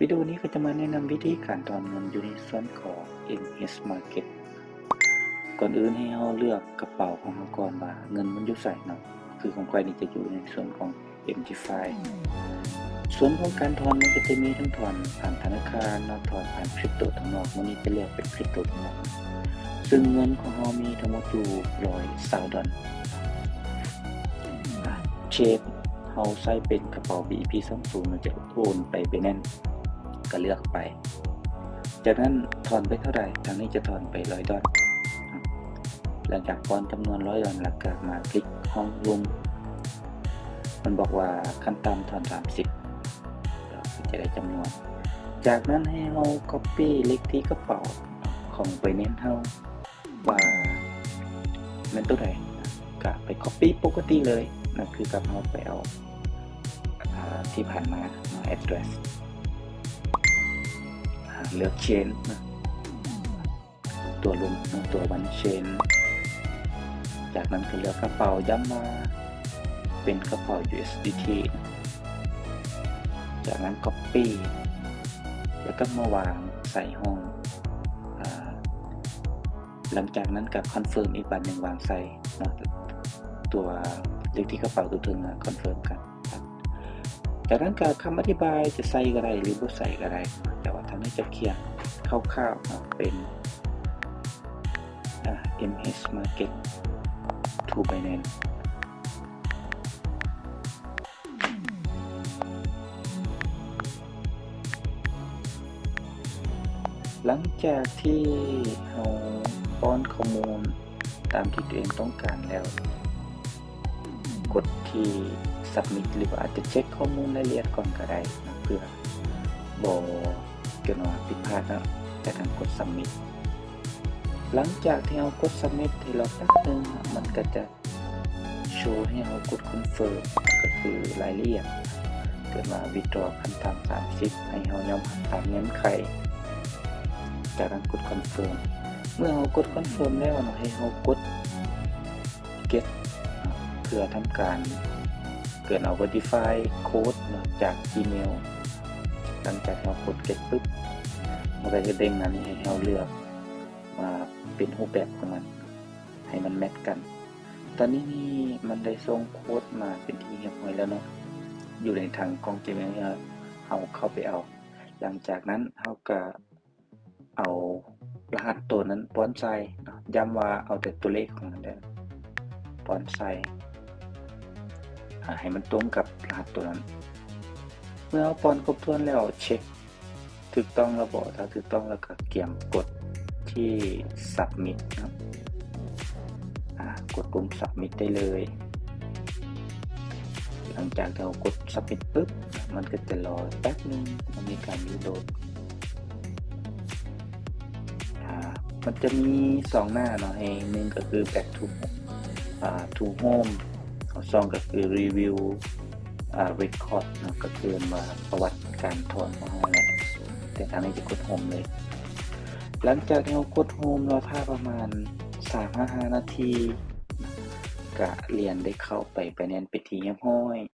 ວິດີໂອນີ້ກໍຈະມາແນະນຳວິທີການຖອນເງິນຢູ່ໃນສ່ວນຂອງ ເອັມເອັຊ Market. ກ່ອນອື່ນໃຫ້ເຮົາເລືອກກະເປົາຂອງເຮົາກ່ອນວ່າເງິນມັນຢູ່ໃສເນາະ, ຄືຂອງຂ້ອຍນີ້ຈະຢູ່ໃນສ່ວນຂອງ ເອັມທີຟາຍ. ສ່ວນຂອງການຖອນມັນກໍຈະມີທັງຖອນຜ່ານທະນາຄານເນາະ, ຖອນຜ່ານຄຣິບໂຕທາງນອກ, ມື້ນີ້ຈະເລືອກເປັນຄຣິບໂຕທາງນອກ, ຊຶ່ງເງິນຂອງເຮົາມີທັງໝົດຢູ່ຮ້ອຍຊາວດອນ. ເຊນເຮົາໃຊ້ເປັນກະເປົາ ບີອີພີ ສອງສູນ ມັນຈະໂອນໄປ Binance ກໍເລືອກໄປ. ຈາກນັ້ນຖອນໄປເທົ່າໃດ? ທາງນີ້ຈະຖອນໄປຮ້ອຍດອນ. ຫຼັງຈາກປ້ອນຈຳນວນຮ້ອຍດອນແລ້ວ ກໍມາຄລິກຫ້ອງລຸ່ມ, ມັນບອກວ່າຂັ້ນຕ່ຳຖອນສາມສິບ ເຮົາຈະໄດ້ຈຳນວນ. ຈາກນັ້ນໃຫ້ເຮົາກັອບປີ້ເລກທີກະເປົາຂອງ Binance ເຮົາ ວ່າແມ່ນໂຕໃດ ກະໄປກັອບປີ້ປົກກະຕິເລີຍນະ, ຄືກັບເຮົາໄປເອົາ ອາ ທີ່ຜ່ານມາເນາະ address ອາ ເລືອກ Chain ນະ ຕົວລົງ ຕົວ One Chain. ຈາກນັ້ນກໍເລືອກກະເປົາ, ຢ້ຳວ່າເປັນກະເປົາ USDT. ຈາກນັ້ນ copy ແລ້ວກໍມາວາງໃສ່ຫ້ອງ ອາ ຫຼັງຈາກນັ້ນກໍ confirm ອີກບາດໜຶ່ງ, ວາງໃສ່ເນາະ ຕົວເລກທີກະເປົາຕົວເທິງ ອາ confirm ກັນ. ຈາກນັ້ນກໍຄຳອະທິບາຍ ຈະໃສ່ກໍໄດ້ ຫຼື ບໍ່ໃສ່ກໍໄດ້, ແຕ່ວ່າທາງນີ້ຈະຂຽນຄ່າວໆເນາະ ເປັນ ອາ ເອັມເອັຊ Market to Binance. ຫຼັງຈາກທີ່ເຮົາປ້ອນຂໍ້ມູນຕາມທີ່ຕົວເອງຕ້ອງການແລ້ວ, ກົດທີ່ Submit ຫຼືວ່າອາດຈະເຊັກຂໍ້ມູນລາຍລະອຽດກ່ອນກໍໄດ້ນະ ເພື່ອບໍ່ ເກີດວ່າຜິດພາດເນາະ, ຈາກນັ້ນກົດ Submit. ຫຼັງຈາກທີ່ເຮົາກົດ Submit ໃຫ້ລໍແປັບໜຶ່ງ, ມັນກໍຈະໂຊໃຫ້ເຮົາກົດ Confirm ກໍຄືລາຍລະອຽດ, ເກີດວ່າ withdraw ຂັ້ນຕ່ຳສາມສິບ ໃຫ້ເຮົາຍອມຮັບຕາມເງື່ອນໄຂ, ຈາກນັ້ນກົດ Confirm. ເມື່ອເຮົາກົດ Confirm ແລ້ວເນາະ, ໃຫ້ເຮົາກົດ Get ເພື່ອທຳການ ເກີດເອົາ Verify Code ເນາະ ຈາກ Gmail. ຫຼັງຈາກເຮົາກົດ Get ປຶບ, ມັນກໍຈະເດັ່ງໜ້ານີ້ໃຫ້ເຮົາເລືອກວ່າເປັນຮູບແບບຂອງມັນ ໃຫ້ມັນແມັດກັນ. ຕອນນີ້ນີ້ມັນໄດ້ສົ່ງໂຄດມາເປັນທີ່ຮຽບຮ້ອຍແລ້ວເນາະ, ຢູ່ໃນຖັງກ່ອງ Gmail ເຮົາເຂົ້າໄປເອົາ. ຫຼັງຈາກນັ້ນເຮົາກໍ ເອົາລະຫັດໂຕນັ້ນປ້ອນໃສ່ເນາະ, ຢ້ຳວ່າເອົາແຕ່ຕົວເລກຂອງມັນເດີ, ປ້ອນໃສ່ ອາ ໃຫ້ມັນຕົງກັບລະຫັດໂຕນັ້ນ. ເມື່ອເຮົາປ້ອນຄົບຖ້ວນແລ້ວ ເຊັກຖືກຕ້ອງແລ້ວບໍ່, ຖ້າຖືກຕ້ອງແລ້ວກໍກຽມກົດທີ່ Submit ເນາະ, ອາ ກົດປຸ່ມ Submit ໄດ້ເລີຍ. ຫຼັງຈາກທີ່ເຮົາກົດ Submit ປຶບ, ມັນກໍຈະລໍແປັບໜຶ່ງ, ມັນມີການໂຫຼດ. ອາ ມັນຈະມີສອງໜ້າເນາະ, ໃຫ້ໜຶ່ງກໍຄື Back to ອາ to Home, ສອງກໍຄື Review ອາ Record ເນາະ, ກໍຄືວ່າປະຫວັດການຖອນຂອງເຮົາແຫຼະ, ແຕ່ທາງນີ້ຈະກົດ Home ເລີຍ. ຫຼັງຈາກທີ່ເຮົາກົດ Home ລໍຖ້າປະມານສາມຫາຫ້ານາທີ, ກະລຽນໄດ້ເຂົ້າໄປ Binance ເປັນທີ່ຮຽບຮ້ອຍ.